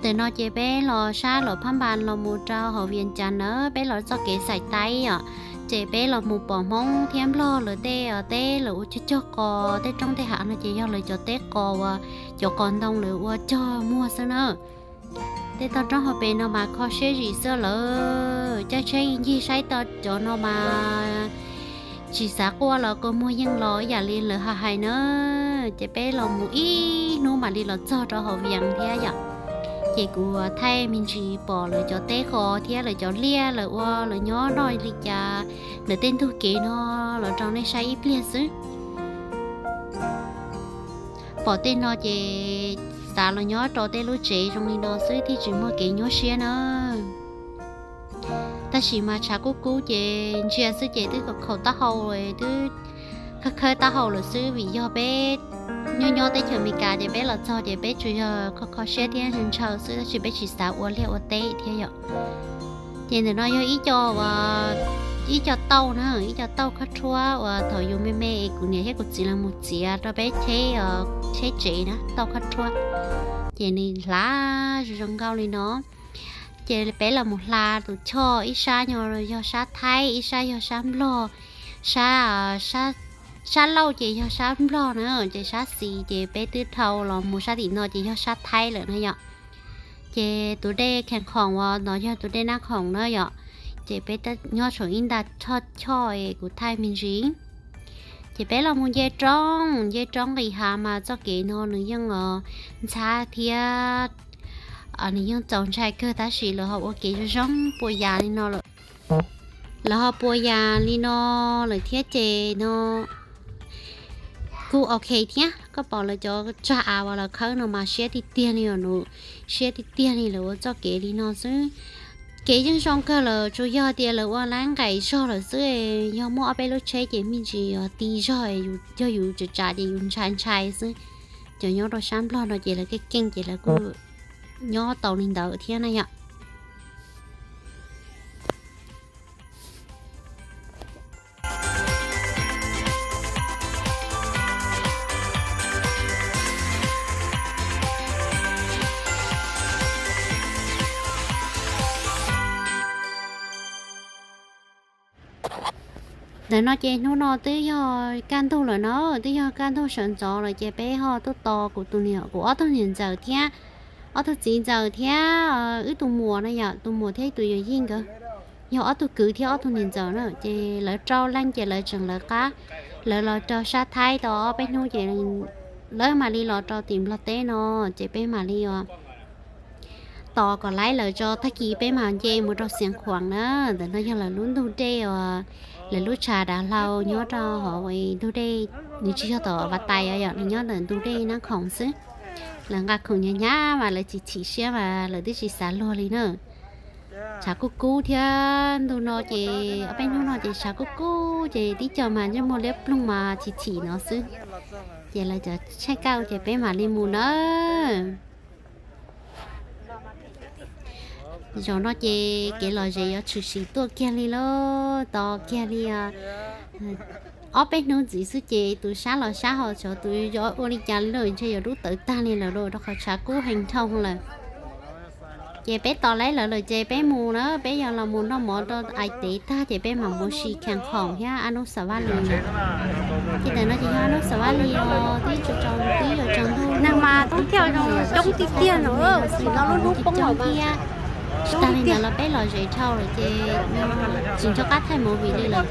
Ntawm no ces peb los sab Luam Phab Npas los mus rau hauv Vias Cas na, peb los txoj kev xaim taib os. Ces peb los mus pom Hmoob thiab Nplog lawv tej teb lawv ua cog cog qos, tej roob tej hav no ces yog lawv cov teb qos uas cov qos ntoo lawv ua cog muag xwb na. Tej toj roob hauv pes no mas kho siab zim xwb lawm, caij tsheb ncig saib tau cov no mas tsis xav quaj los kua muag yeej los ib yam li lawv hais na. Ces peb los mus ib hnub mam li los txog rau hauv Vias thiab yom. Ces kuv thaij me ntsis pom lawv cov teb qos thiab lawv cov liaj lawv ua lawv nyob noj li cas ntawm tej ntug kev no los rau nej saib ib pliag xwb. Pom tej no ces xav los nyob rau tej lub tsev zoo li no xwb thiaj tsis muaj kev nyuaj siab na. Tab sis mas tshav kub kub ces ntsia xwb ces twb khaus taub hau, twb khawb khawb taub hau lawm xwb, vim yog peb nyob nyob teb chaws Amelikas ces peb los txog ces peb tsuas yog kho kho siab thiab ntshaw xwb, tab sis peb tsis xav ua liaj ua teb thiab yom. Ces ntawm no yog ib co, ib co tauj na, ib co tauj khab rhuab uas thaum yus me me es kuv niam thiab kuv txiv los mus txiav rau peb cheb, cheb tsev na, tauj khab rhuab. Ces nws hlav zoo zoo nkauj li no. Ces peb los mus hla tus choj, ib sab yog sab Thaib, ib sab yog sab Nplog. Sab, sab laug ces yog sab Nplog na, ces sab xis ces peb twb dhau los mus sab tim no ces yog sab Thaib lawm na yom. Ces tus dej Khees Khoom uas no yog tus dej Nab Khoom na yom. Ces peb nyob saum ib nta choj es kuv thaij me ntsis. Ces peb los mus nce roob, nce roob nqis hav mas txoj kev no nws yeej ntxhab thiab nws yeej txaus ntshai kawg, tab sis lawv ho ua kev zoo zoo pua yas li no lawm. Lawv ho pua yas li no lawm thiab ces no kuj ok thiab. Koj pom lawv cov tsag av uas lawv khawb no mas siab tiag tiag li os, siab tiag tiag li lawv ua txoj kev li no xwb. Kev yeej zoo kawg lawm, tsuas yog tias lawv ua lab nqaim zog lawm xwb. Yog muaj ob peb lub tsheb ces me ntsis yog ti zog, yog yus tsav tsav ces yus ntshai ntshai xwb. Cov nyob rau sab Nplog no ces lawv keej keej ces lawv kuj nyob tau li ntawd thiab na yom. Ntawm no ces hnub no twb yog kaj ntug lawm no, twb yog kaj ntug sawv ntxov lawm ces peb ho tuaj tos kuv tus niam, kuv ob tug niam ntxawm thiab, ob tug txiv ntxawm thiab wb tus muam na yom, tus muam thiab ib tus yawm yij nkawd, yog ob tug kwv thiab ob tug niam ntxawm na, ces lawv rau leej ces lawv tseem lawv qab, lawv los rau sab Thaib tau ob peb hnub ces lawv mam li los rau tim Nplog teb no, ces peb mam li tos kom laib lawv tso tag kis peb mam nce mus rau Xiav Khuam na. Ntawm no yog lawv lub ntug dej uas lawv lub tshav dav hlau nyob rau hauv ntug dej, nws tsis yog tom Vaj Tais os yom, nws nyob ntawm ntug dej Nab Khoom xwb. Lawv nqa khoom hnyav hnyav mas lawv chim chim siab mas lawv twb tsis xav luag li na. Tshav kub kub thiab ntu no ces ob peb hnub no ces tshav kub kub ces tib co mas ntsej muag liab ploog mas chim chim no xwb. Ces lawv cov tshaij kaj ces peb mam li mus na. Zaum no ces kev lom zem yuav tshwm sim tuaj kiag li lauj, tos kiag li os. Ob peb hnub ntxiv xwb ces tus sab los sab ho xyov tus yuav ua li cas li lauj, ntshe yuav dub tawv tag li lawm lauj, rau qhov tshav kub heev dhau lawm. Ces peb tos laib lawv lawm ces peb mus na, peb yuav los mus noj mov rau ais tev tag ces peb mam mus ua si Khees Khoom thiab Ab Nub Xav Vaj Lis na. Ces ntawm no ces yog Ab Nub Xav Vaj Lis os, twb tsaus, twb yuav tsaus ntuj, nag mas toob thiaj coob tiag tiag no, sim no lub hnub poob lawm thiab. Tsis tas li ntawd los peb lom zem dhau lawm ces tsis nco qab thaij movie li lawm.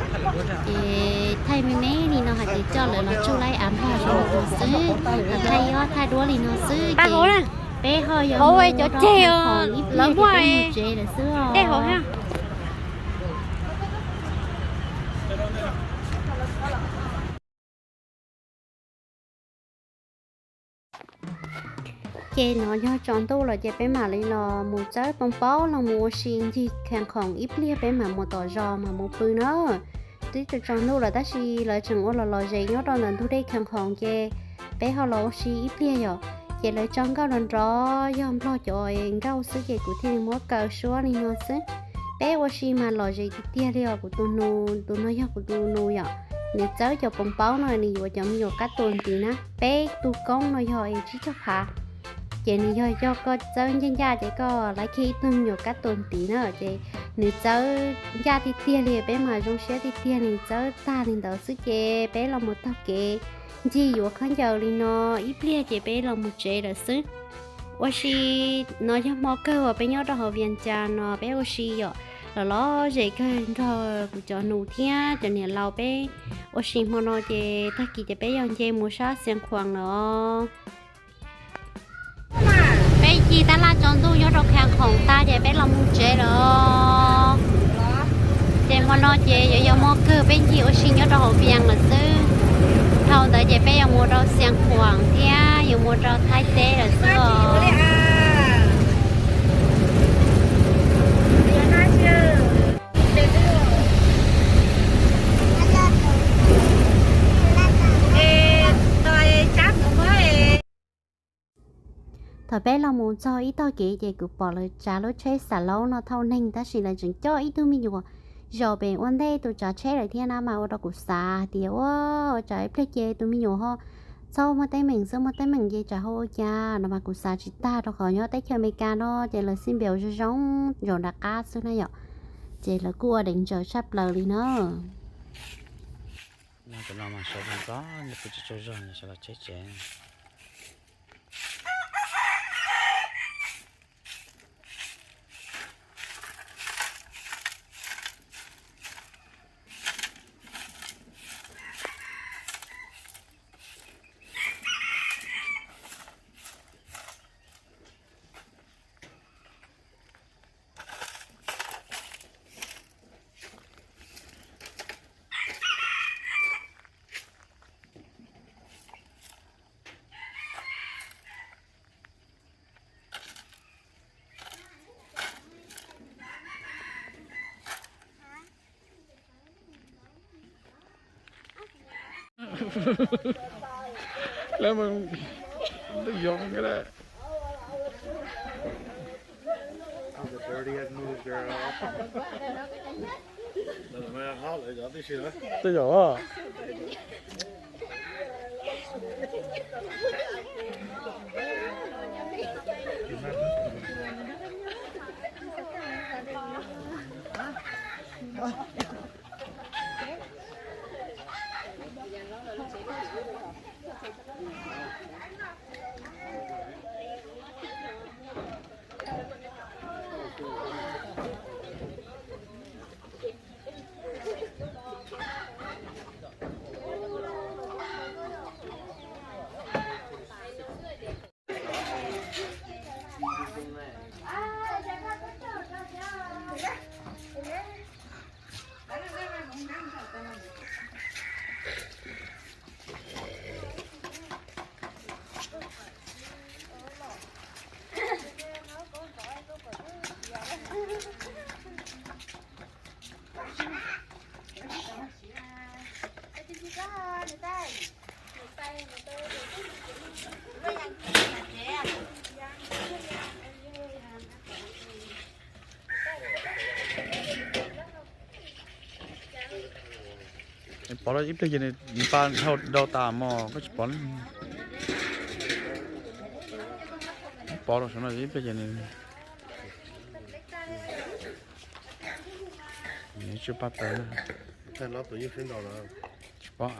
Ces thaij me me li no hais tias coj lawv los tsuj laib av Nplog zoo li no xwb, thaij ib ob thaij duab li no xwb ces peb ho yuav mus rau Khees Khoom ib pliag ces peb mus tsev lawm xwb os. Ces no yog tsaus ntuj lawm ces peb mam li los mus txawb poo paub los mus ua si ncig Khees Khoom ib pliag peb mam mus tom zos mam mus pw na. Twb tsaus ntuj lawm tab sis lawv tseem ua los lom zem nyob rau ntawm ntug dej Khees Khoom ces peb ho los ua si ib pliag yom. Ces lawv tso nkauj nrov nrov yog Nplog cov nkauj xwb ces kuv thiaj li muab kaw suab li no xwb. Peb ua si mas lom zem tiag tiag li os kuv tus nus, tus no yog kuv tus nus yom. Nws txawb cov poo paub no nws yuav cov me nyuam kab tua ntiv na, peb tug koob no yog es tsib caug phav. Ces nws yog, yog koj txawb ncaj ncaj ces koj laib kiag ib tug me nyuam kab tua ntiv na, ces nws txawb ncaj tiag tiag li, peb mas zoo siab tiag tiag, nws txawb tag li ntawd xwb ces peb los mus taug kev ncig yuav khaub ncaws li no ib pliag ces peb los mus tsev lawm xwb. Ua si, no yog hmo kawg uas peb nyob rau hauv Vias Cas no peb ua si yom, los lom zem kawg nrog kuv cov nus thiab cov niam laus peb ua si hmo no ces tag kis ces peb yog nce mus sab Xiav Khuam lawm os. Peb ncig tab laj tsaus ntuj nyob rau Khas Khoom tag ces peb los mus tsev lawm. Ces hmo no ces yuav yog hmo kawg peb ncig ua si nyob rau hauv Vias lawm xwb. Dhau ntawd ces peb yuav mus rau Xiav Khuam thiab yuav mus rau Thaib teb lawm xwb os. Thaum peb los mus txog ib tog kev ces kuv pom lawv tsav lub tsheb xav laub no thauj neeg, tab sis lawv tseem coj ib tug me nyuam zaum pem ua ntej tus tsav tsheb lawm thiab na, mas ua rau kuv xav hais tias ua, ua tsam ib pliag ces tus me nyuam ho txhob muaj teeb meem, txhob muaj teeb meem ces tsam ho ua cas no, mas kuv xav tsis tag rau qhov nyob teb chaws Amelikas no ces lawv xij npeus zoo zoo zaum nram qab xwb na yom, ces lawv kuj ua deev ntsaws tshaj plaws li na. Cov no mas sawv tag txog pw tsaug zog sawv los tsheb tsev. Lawv mus twb yog nkaus lawm. Twb yog. Pov ib pliag ces nws pa dhau tas mog, koj tsis pom. Pov rau saum no ib pliag ces nws, nws tsis pab tawv. Tsis pom.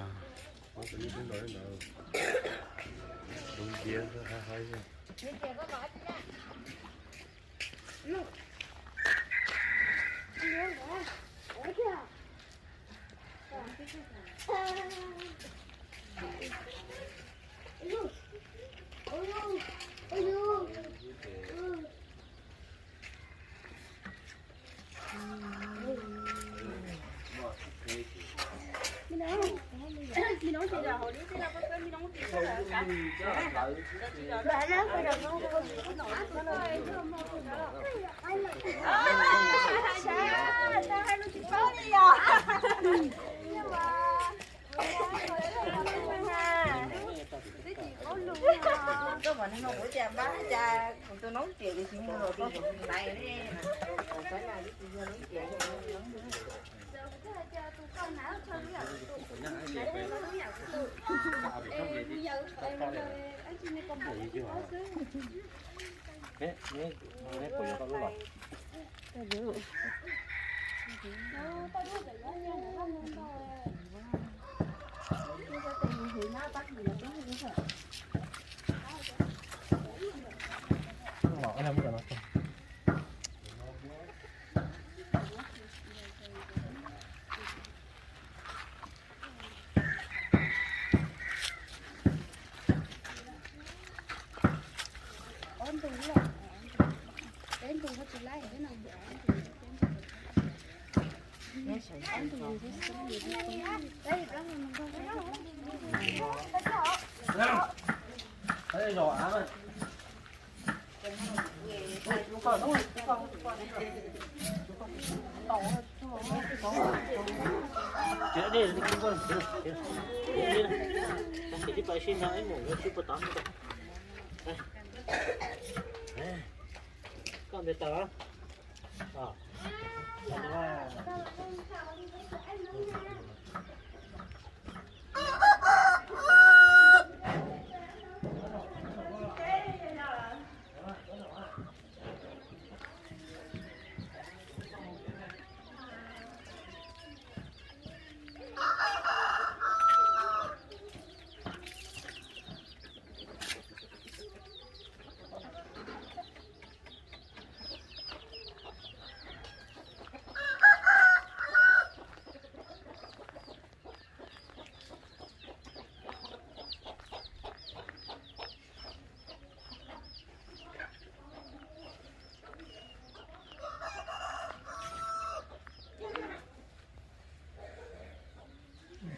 Koj nte taws.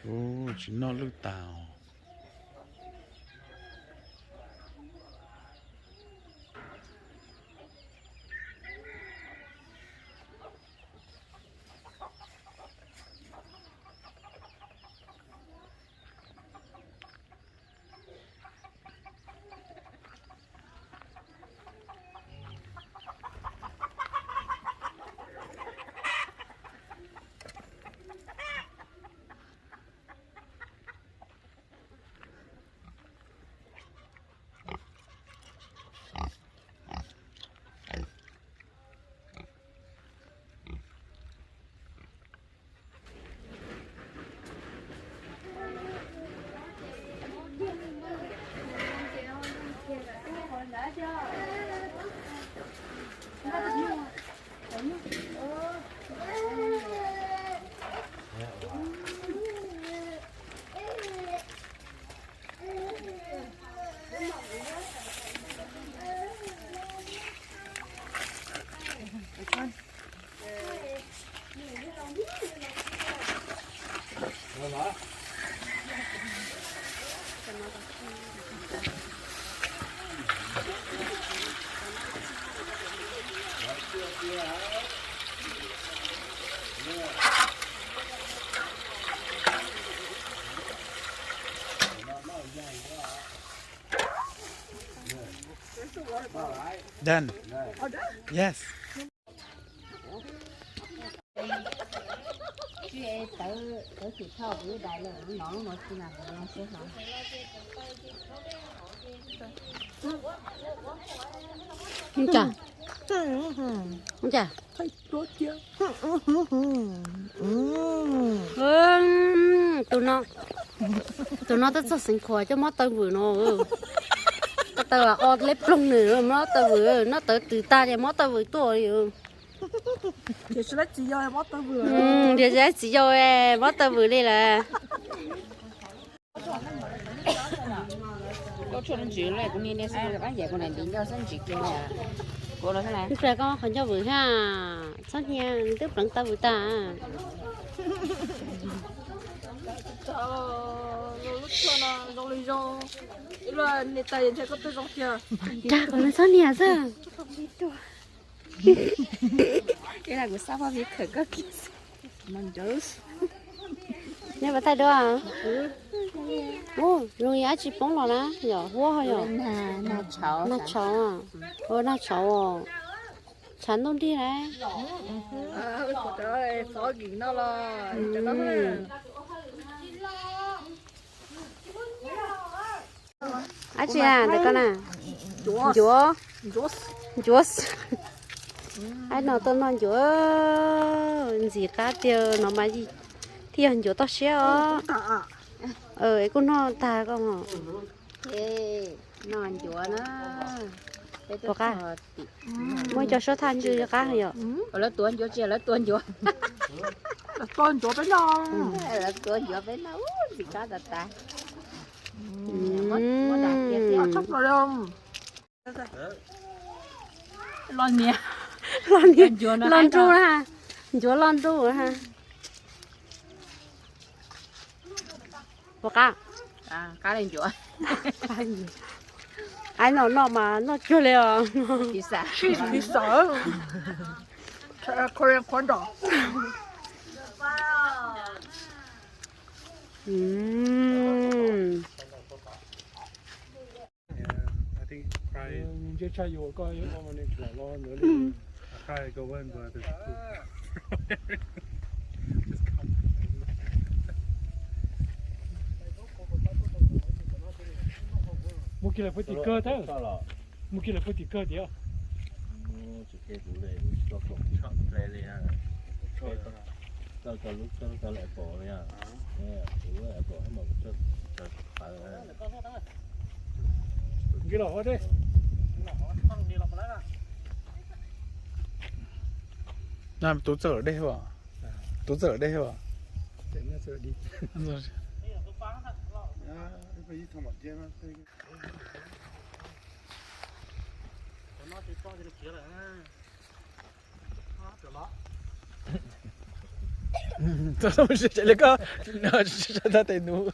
Ub, tsis noj lwj tas. Done. Yes. Ub, cas, ub, cas. Tus no, tus no twb txog xeev khuas coj mob taw vwm no. Ko taw o leb ploog nws mob taw vwm, noj tawv twm tag ces mob taw vwm tuaj li. Tias tsis laib txiv yau mob taw vwm li lawm. Ib pliag koj qhov ncauj vwm thiab, txhob hnia, nws twb pleev taw vwm tag. Cas kom nws txhob hnia xwb. Kuv xav pab pib khawm koj kiag xwb. Neb puas thaij duab? Ub, zoo li dab tsi poob los na, yog huab ho yog? Nag tshauv. Ua nag tshauv os. Tshav ntuj nrig na. Dab tsi na ntawm koj na? Ncuav. Ncuav. Aib no tuaj noj ncuav ntxim qab tiag no mas thiaj yog ncuav toj siab os. Es kuj noj tag koj. Noj ncuav na. Puas qab? Muaj cov suab thaj ntswg qab yom? Lawv tuav ncuav tsis, lawv tua ncuav. Lawv tua ncuav peb noj. Lawv tua ncuav peb noj ntxim qab tas tas. Los niam, los niam, los nruj na, ncuav los nruj na. Puas qab? Qab li ncuav. Aib no noj mas noj cuag li os. Sib tiv xav. Korean corn dog. Mus kiag lawm puag tim kawg thiab. Mus kiag lawm puag tim kawg tiag. Tus txawj lawm dej, tus txawj lawm dej. Txog mus tsev li koj, no tsis tau tes nuv.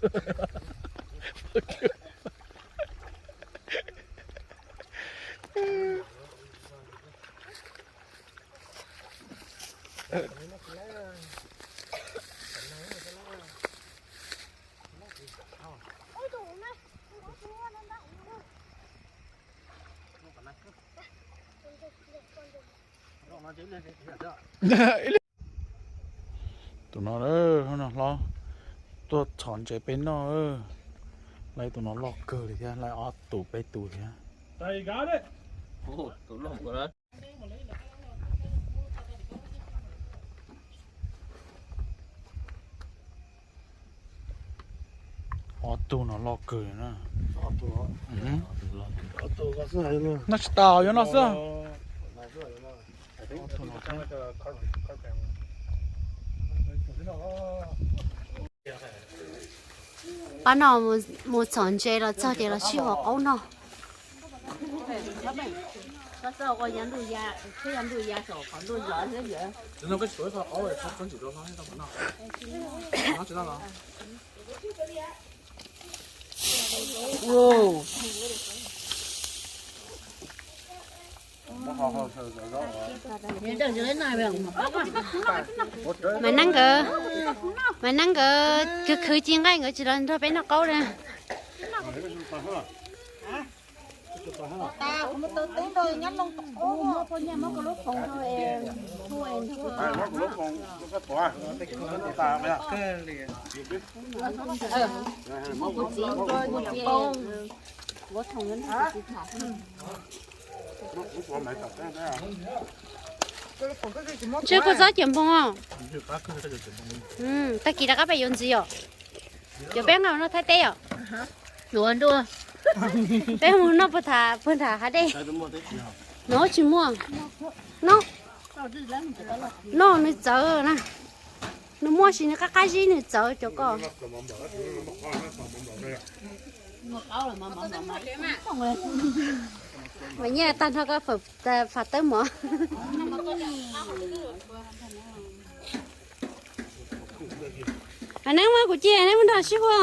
Tus no, no hlob tuaj txhom ntses peb noj. Lawv tus no loj kawg li thiab, lawv ob tus peb tus thiab. Ob tug no loj kawg na. Noj tsis tau, yuav noj xwb. Pab no mus txhom ntses los txog ces los sib haus qaub noj. Mas Neeb nkawd, mas Neeb nkawd khwv khwv ci nqaij nkawd tsis los nrog peb noj qaub li. Ntshe kua txob ciav npoo os. Tag kis rov qab peb yuav ntxiv os. Cov peb nqa no thaij teb os. Yuav nruj. Peb mus noj puag tham puag nram hav dej. No tsis muaj. No, no nws txawv na. Nws muaj sis nws qab qab zib nws txawv cov ko. Mas nyiaj tag nrho koj fam tawb mov. Neb muab kuv cia, neb muab nrog sib hu.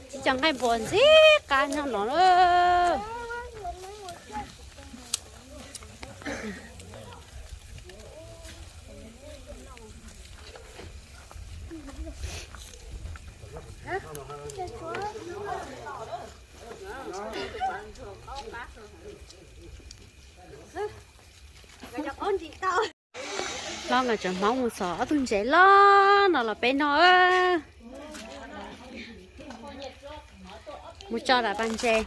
Tsis cov nqaij npua ntxim qab nyob no lawm. Los nkawd tseem hmov mus xov ob tug ntses loj no los peb noj. Mus tso daim paj ntses.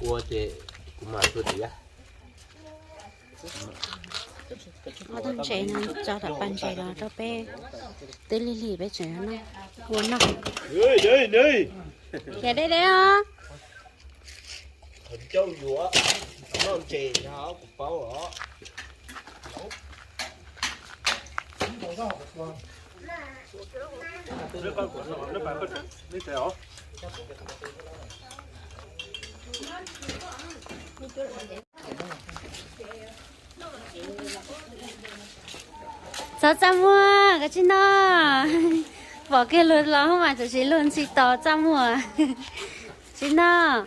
Ua ces kuv mam tua tiag. Ob tug ntses no tso daim paj ntses los rau peb, twb lig lig peb tseem noj, ua noj. Ces deb deb os. Ncauj yuav noj ntses no kuv paub os. Txhob txaj muag, koj tsis noj. Pom kiag luag los hub mas tam sim luag ntxhi tos txaj muag. Tsis noj.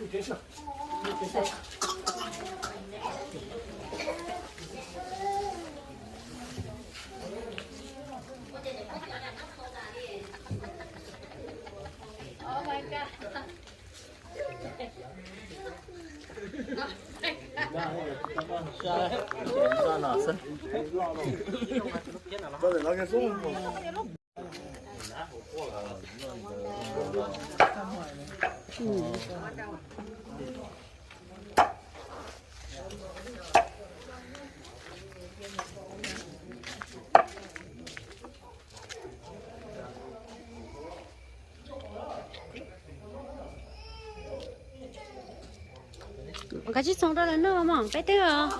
Koj tsis txhoov rau lawv noj mog, peb twb os.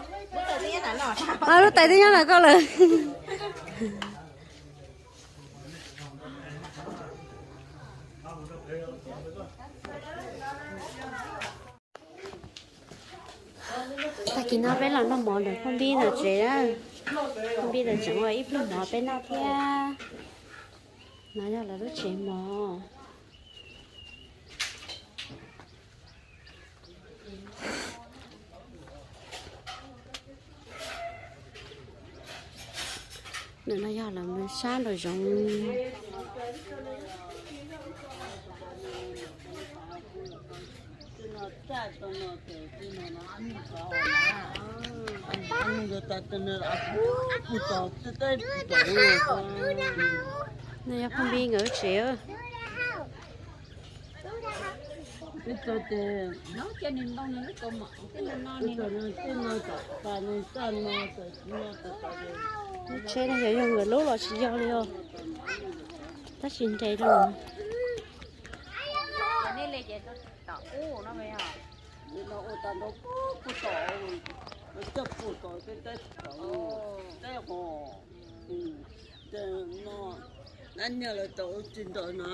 Lub tais twb nyob ntawm koj lawm. Tag kis no peb los noj mov ntawm Phoj Npib lawv tsev. Phoj Npib lawv tseem ua ib pluag mov peb noj thiab. No yog lawv lub tsev mov. Ntawm no yog lawv sab nraum zoov. No yog Phoj Npib nkawd lub tsev. Lub tsheb no yog yog nkawd lub los tsis yog li os. Tab sis nres rau. Dab nyuag lawv tau ua tsis ntawd na.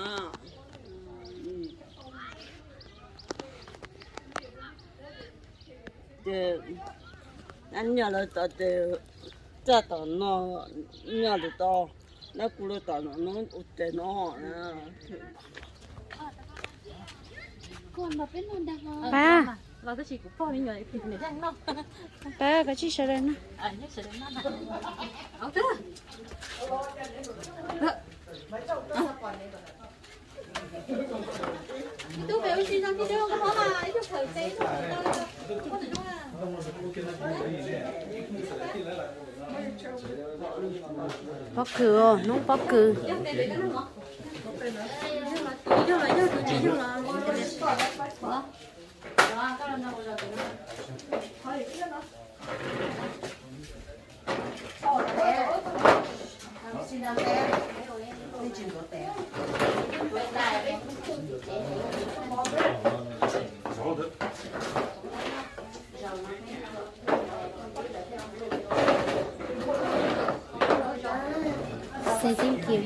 Ces dab nyuag lawv tau ces txaj tom no, nyuag lawv tau, dab kuv lawv tom no ua ces no. Pab, pab, koj tsis sawv daws no. Pob kws, hnub pob kws. Xes tseeb kiag.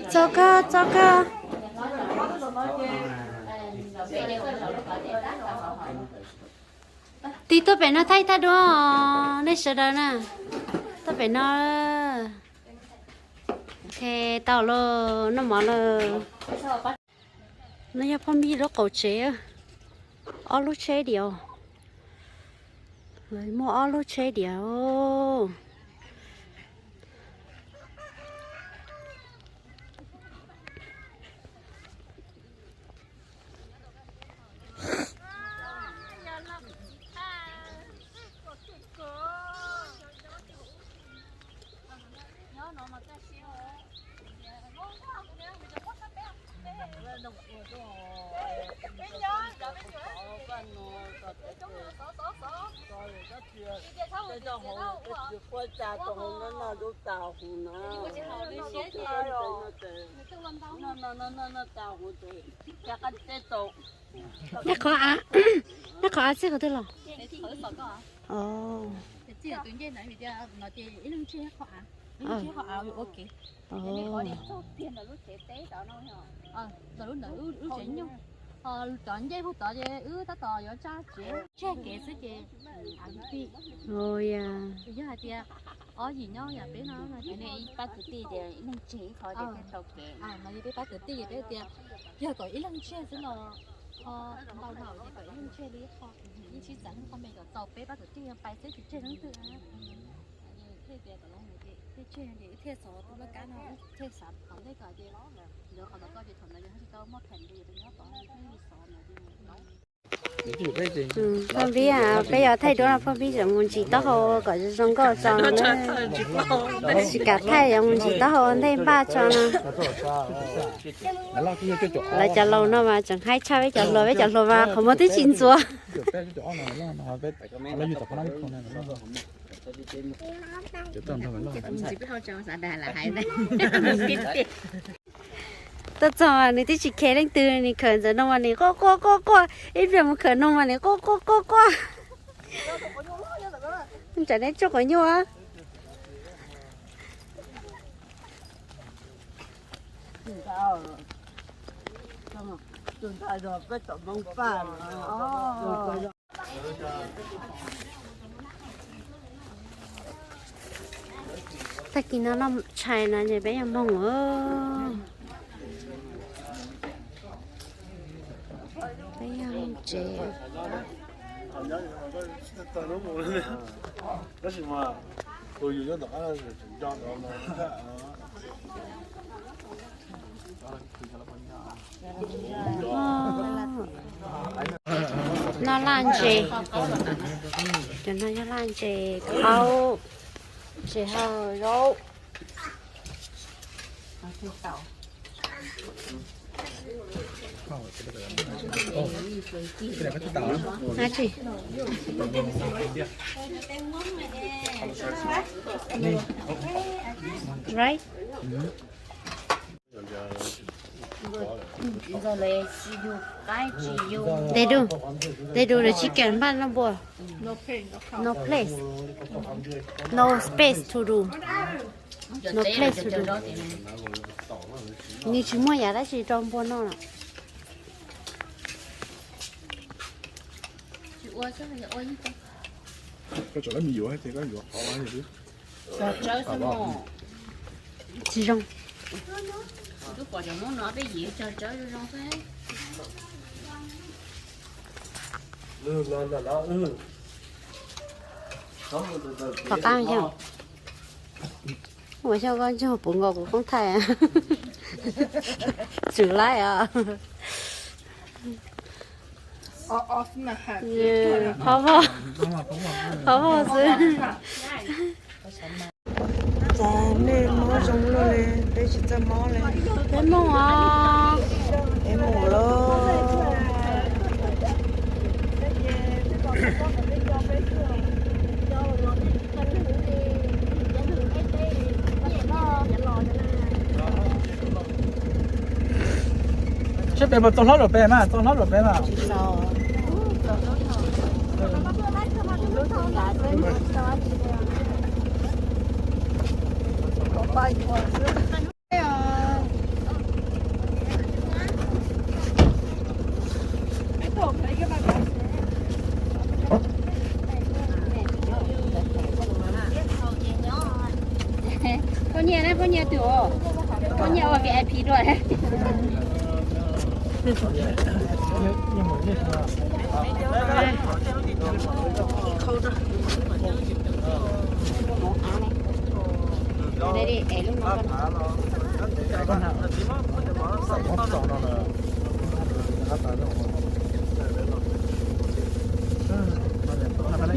Txog kawg, txog kawg. Tig tuaj pem no thaij thaij duab, nej sawv daws na. Tuaj pem no. Tau lawm, noj mov lawm. No yog Phoj Npis lub qaum tsev, ob lub tsheb diam. Lawv muaj ob lub tsheb diam. Nej qhov av, nej qhov av txij qhov twg los? Cov ncej puag tod ces wb tab tom yuav tsa tsev tseg kev xwb ces av kwv tij. Yog hais tias ob yim nyob yam peb no, pab kwv tij tias ib leeg tseg ib qho ces thiaj tau kev. No yog peb pab kwv tij ces peb tias yog kom ib leeg tseg xwb los ho ntau ntau ces kom ib leeg tseg li ib qho, yeej sib txawv leej qho me kom txaus peb pab kwv tij pais xwb tsis tseg leej twg. Thiaj tias kom los mus ces thiaj tseg ces thiaj xav tus laj kab no, thiaj xav tom ntej kom ces lawv qhov tom koj ces thaum ntawd yog tsis tau muaj phem ces yus tus nyob tod thiaj li xov no ces Phoj Npis, peb yuav thaij duab no, Phoj Npis tseem mus ntsis taub hau kom zoo zoo nkauj tso no na. Tsis kam thaij, yuav mus ntsis taub hau ua ntej npaj tso no. Lawv cov laus no mas tseem haib tshaj peb cov hluas, peb cov hluas mas qhov muag twb tsis ntxuav. Tuaj txog nws twb tsis khev leej twg, nws khawm ntawm no mas nws quaj quaj quaj quaj, ib pliag mus khawm no mas nws quaj quaj quaj quaj. Tsam neb tsuj quav nyuj. Tag kis no noj tshais no ces peb yuav moog. Peb yuav moog tsev. Noj laj ntses, cov no yog laj ntses qaub, tsis hau zaub. Dab tsi? Right? They do. They do the chicken, but no board. No place. No space to do. No place to do. Nws tsis muaj yam dab tsi rau npua noj lawm. Tsis zoo. Tom qab yog ua xyov koj ntsuag puv nkaus kuv koob thaij. Tsum laib os. Qhov vog, qhov vog xwb. Txog nej mob zoo luaj li, peb tsis txawj mob li. Peb mus os. Peb mus lauj. Seb peb puas txaus hlob rau peb mas, txaus hlob rau peb mas. Poj niam ne, poj niam twg os? Poj niam ua V I P dua.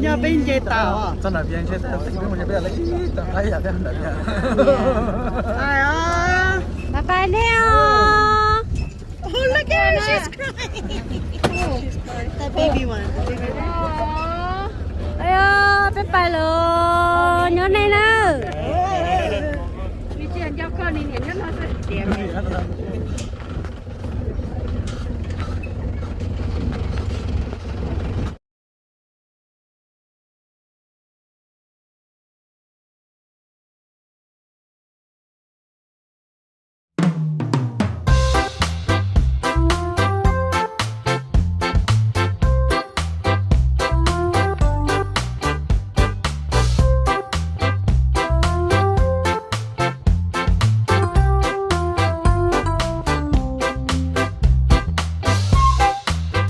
Yog peb nce tau. Txog nram Vias ntshe tau, peb mus ntshe peb yog lawv ib tag nqaij yam thiab nram Vias. Bye bye nej os. Oh, look at her, she's crying. The baby one. Ayo, peb pais lawm, nyob nej na.